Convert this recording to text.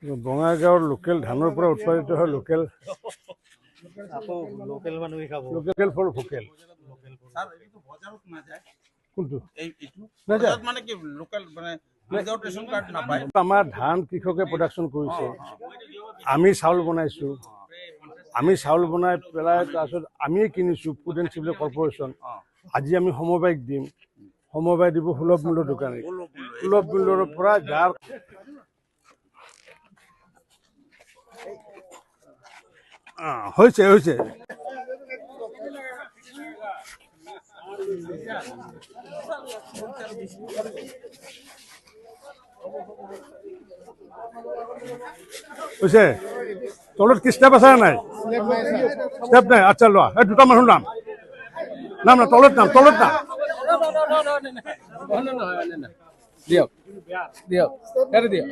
বঙাইগাঁৱৰ লোকেল ধানৰ পৰা উৎপাদিত হয় লোকেল। আকৌ লোকেল মানুহে খাব। Local for vocal. Sir, এইটো বজাৰত নাযায়। কোনটো? এইটো। নাযায়। বজাৰত মানে কি, লোকেল মানে উইদাউট ৰেচন কাৰ্ড নাপায়। আমাৰ ধান কৃষকে প্ৰডাকশ্যন কৰিছে, আমি চাউল বনাইছোঁ, আমি চাউল বনাই পেলাই তাৰপিছত আমিয়ে কিনিছোঁ ফুড এণ্ড চিভিল কৰ্পৰেশ্যন। আজি আমি সমবায়ক দিম, সমবায় দিব সুলভ মূল্যৰ দোকানীক, সুলভ মূল্যৰ পৰা যাৰ হৈছে হৈছে। হৈছে। তলত কি ষ্টেপ আছে নাই? ষ্টেপ নাই। আচ্ছা, লোৱা, এই দুটা মানুহ নাম নাম না, তলত নাম, তলত নাম। দিয়ক দিয়ক, দিয়ক।